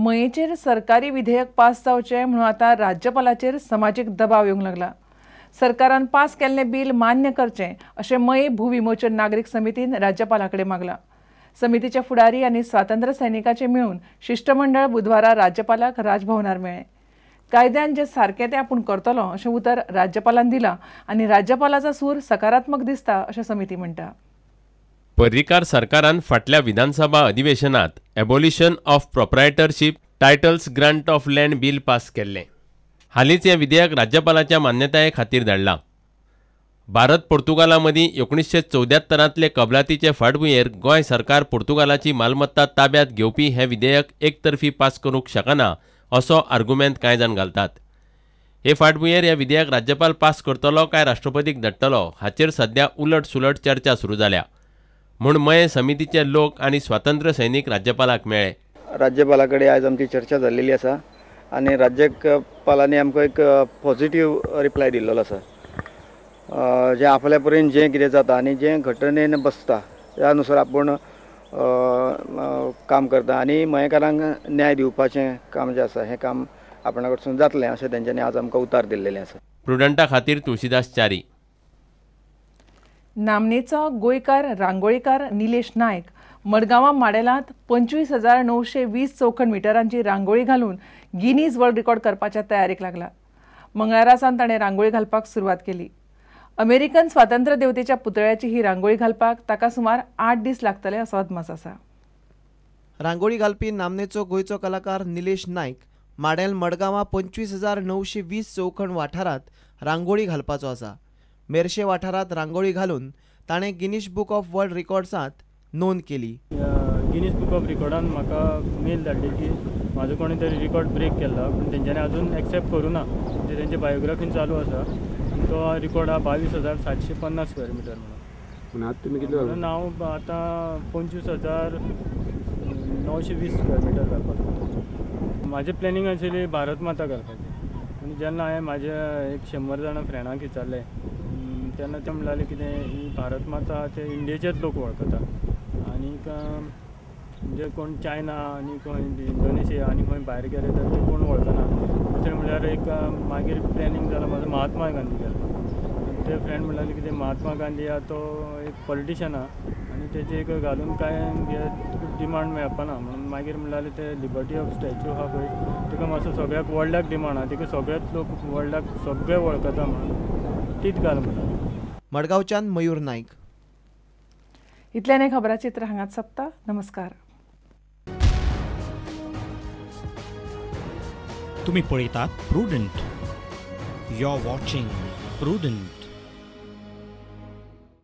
मयेचेर सरकारी विधेयक पास जावचें म्हणून आतां राज्यपालाचेर समाजीक दबाव येवंक लागला। सरकारान पास केल्लें बील मान्य करचें अशें मये भूविमोचन नागरीक समितीन राज्यपाला कडेन मागलां। समितीचे फुडारी आनी स्वातंत्र्य सैनिकाचे मेळून शिष्टमंडळ बुधवारा राज्यपालाक राजभवनार मेळ्ळें। कायद्यान जे सारकें तें आपूण करतलो अशें उतर राज्यपालान दिलां आनी राज्यपालाचो सूर सकारात्मक दिसता अशें समिती म्हणटा। पर्रीकार सरकारान फाटल्या विधानसभा अधिवेशनात abolition of proprietorship titles grant of land bill pass केल्लें। हालींच हें विधेयक राज्यपालाच्या मान्यताये खातीर धाडलां। भारत पोर्तुगाला मदीं 1974 कबलातीचे फाटभुंयेर गोंय सरकार पोर्तुगालाची मालमत्ता ताब्यात घेवपी हें विधेयक एकतर्फी पास करूंक शकना असो आर्गुमेंत कांय जाण घालतात। हे फाटभुंयेर हें विधेयक राज्यपाल पास करतलो काय राष्ट्रपतीक धाडटलो हाचेर सध्या उलट सुलट चर्चा सुरू जाल्या। म्हूण मये समितीचे लोक आनी स्वातंत्र्य सैनीक राज्यपालाक मेळ्ळे। राज्यपाला कडेन आयज आमची चर्चा जाल्लेली आसा आनी राज्यपालांनी आमकां एक पॉझिटिव्ह रिप्लाय दिल्लो आसा। जें आपल्या पर्यंत जें कितें जाता आनी जें घटनेन बसता त्या नुसार आपूण काम करता आनी मयेकारांक न्याय दिवपाचें काम जें आसा हें काम आपणा कडसून जातलें अशें तेंच्यांनी आज आमकां उतार दिल्लेलें आसा। प्रुडंटा खातीर तुळशीदास च्यारी। नामनेचो गोंयकार रांगोळीकार निलेश नायक मडगांवां माडेलांत 25,920 चौखण मिटरांची रांगोळी घालून गिनीज वर्ल्ड रेकॉर्ड करपाच्या तयारेक लागला। मंगळारा सावन ताणें रांगोळी घालपाक सुरवात केली। अमेरिकन स्वातंत्र्य देवतेच्या पुतळ्याची ही रांगोळी घालपाक ताका सुमार 8 दीस लागतले असो अदमास आसा। रांगोळी घालपी नामनेचो गोंयचो कलाकार निलेश नायक माडेल मडगांवां 25,920 चौखण वाठारांत रांगोळी घालपाचो आसा। मेरशे वाठारांत रांगोळी घालून ताणें गिनीज बुक ऑफ वर्ल्ड रिकॉर्ड्सांत नोंद केली। गिनीज बुक ऑफ रिकॉर्डान म्हाका मेल धाडली की म्हाजो कोणी तरी रिकॉर्ड ब्रेक केला, पूण तेंच्यांनी अजून एक्सेप्ट करूं ना। म्हणजे तेंचे बायोग्राफीन चालू आसा तो रिकॉर्ड आहा 22,750 स्क्वेअर मिटर म्हणून। म्हणून हांव आतां 25,920 स्क्वेअर मिटर घालपाक सोदता। म्हाजें प्लॅनिंग आशिल्ली भारत माता घालपाची, पूण जेन्ना हांवें म्हाज्या एक 100 जाणां फ्रेंडांक विचारलें तेन्ना ते म्हणटाले कितें ही भारत माता ते इंडियेचेच लोक वळखता आनीक म्हणजे कोण चायना आनी खंय इंडोनेशिया आनी खंय भायर गेले तर ते कोण वळखना। दुसरें म्हणल्यार एक मागीर प्लॅनिंग जाला म्हाजो महात्मा गांधी घालपाक। ते फ्रेंड म्हणटाले कितें महात्मा गांधी आहा तो एक पॉलिटिशन आहा आनी तेजे एक घालून कांय डिमांड मेळपाना, म्हणून मागीर म्हणटाले ते लिबर्टी ऑफ स्टॅच्यू आहा पळय तिका मातसो सगळ्याक वर्ल्डाक डिमांड आहा, तिका सगळेच लोक वर्ल्डाक सगळे वळखता म्हणून तीच घाल म्हणटा। मडगांवच्यान मयूर नायक। इतल्यान खबराचित्र हांगाच सोंपता। नमस्कार। तुम्ही पळयतात Prudent. You are watching Prudent.